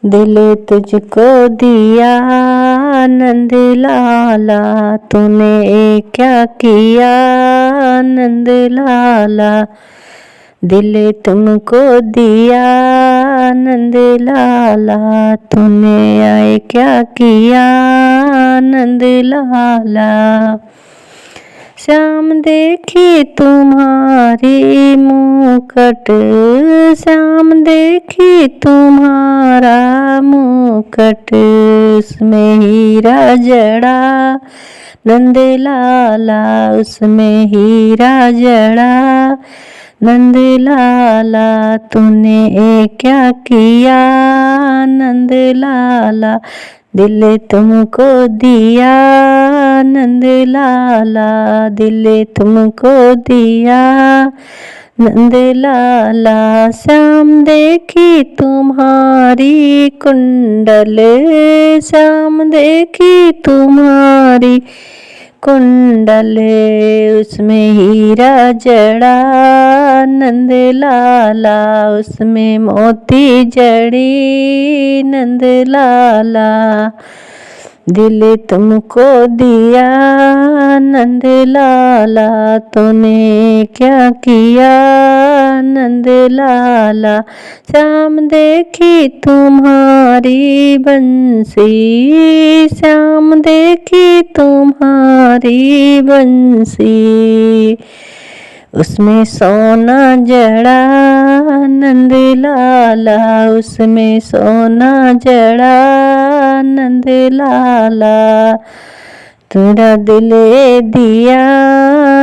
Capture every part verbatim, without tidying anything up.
दिल तुझको दिया नंद लाला, तूने क्या किया नंद लाला। दिल तुमको दिया नंद लाला, तूने आए क्या किया नंद लाला। श्याम देखी तुम्हारी मुकुट, श्याम देखी तुम्हारा मुकुट, उसमें हीरा जड़ा नंद लाला, उसमें हीरा जड़ा नंद लाला। तूने ये क्या किया नंद लाला, दिल तुमको दिया नंद लाला, दिल तुमको दिया नंद लाला। श्याम देखी तुम्हारी कुंडल, श्याम देखी तुम्हारी कुंडल, उसमें हीरा जड़ा नंद लाला, उसमें मोती जड़ी नंद लाला। दिल तुमको दिया नंद लाला, तूने क्या किया नंद लाला। श्याम देखी तुम्हारी बंसी, श्याम देखी तुम्हारी बंसी, उसमें सोना जड़ा नंद लाला, उसमें सोना जड़ा नंद लाला। तेरा दिल दिया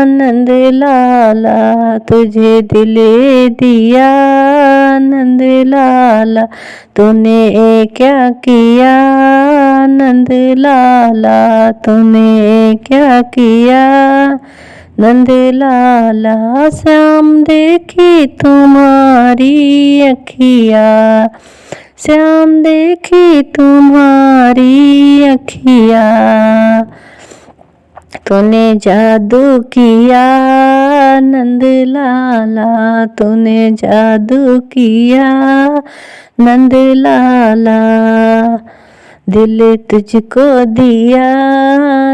नंद लाला, तुझे दिल दिया नंद लाला। तूने ये क्या किया नंद लाला, तूने ये क्या किया नंद लाला। श्याम देखी तुम्हारी अखिया, श्याम देखी तुम्हारी अखिया, तूने जादू किया नंद लाला, तूने जादू किया नंद लाला। दिल तुझको दिया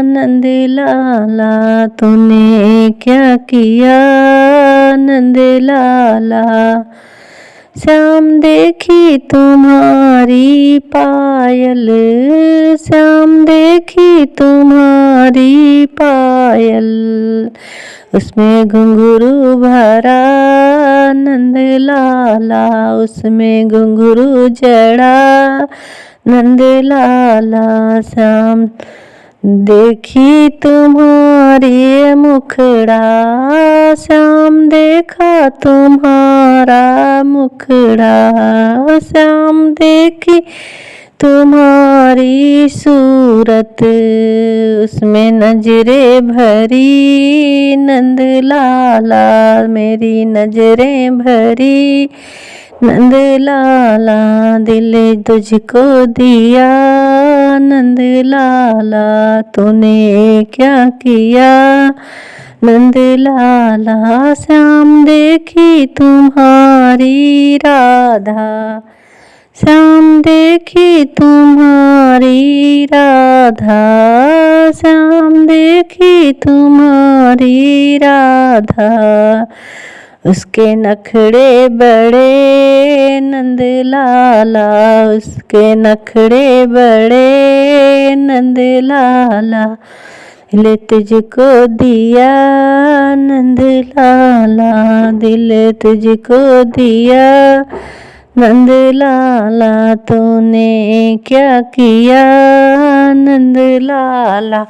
नंद लाला, तूने क्या किया नंद लाला। श्याम देखी तुम्हारी पायल, श्याम देखी तुम्हारी पायल, उसमें घुंघरू भरा नंद लाला, उसमें घुंघरू जड़ा नंद लाला। श्याम देखी तुम्हारी मुखड़ा, श्याम देखा तुम्हारा मुखड़ा, श्याम देखी तुम्हारी सूरत, उसमें नजरें भरी नंद लाला, मेरी नजरें भरी नंद लाला। दिल तुझको दिया नंद लाला, तूने क्या किया नंद लाला। श्याम देखी तुम्हारी राधा, श्याम देखी तुम्हारी राधा, श्याम देखी तुम्हारी राधा। उसके नखड़े बड़े नंद लाला, उसके नखड़े बड़े नंद लाला। दिल तुझको दिया नंद लाला, दिल तुझको दिया नंद लाला, तूने क्या किया नंद लाला।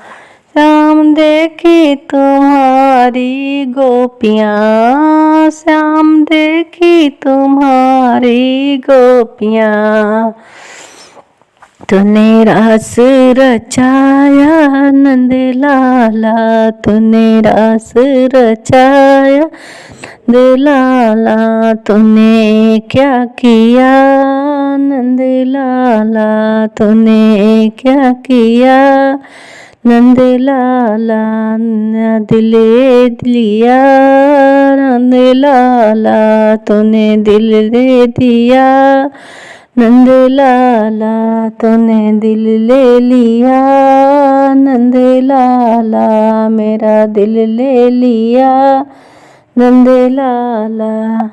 श्याम देखी तुम्हारी गोपियाँ, श्याम देखी तुम्हारी गोपियाँ, तूने रास रचाया नंद लाला, तूने रास रचाया नंद लाला। तूने क्या किया नंद लाला, तूने क्या किया नंद लाला। दिल लिया नंद लाला, तूने दिल दे दिया नंदलाला, तूने दिल ले लिया, नंदलाला, मेरा दिल ले लिया, नंदलाला।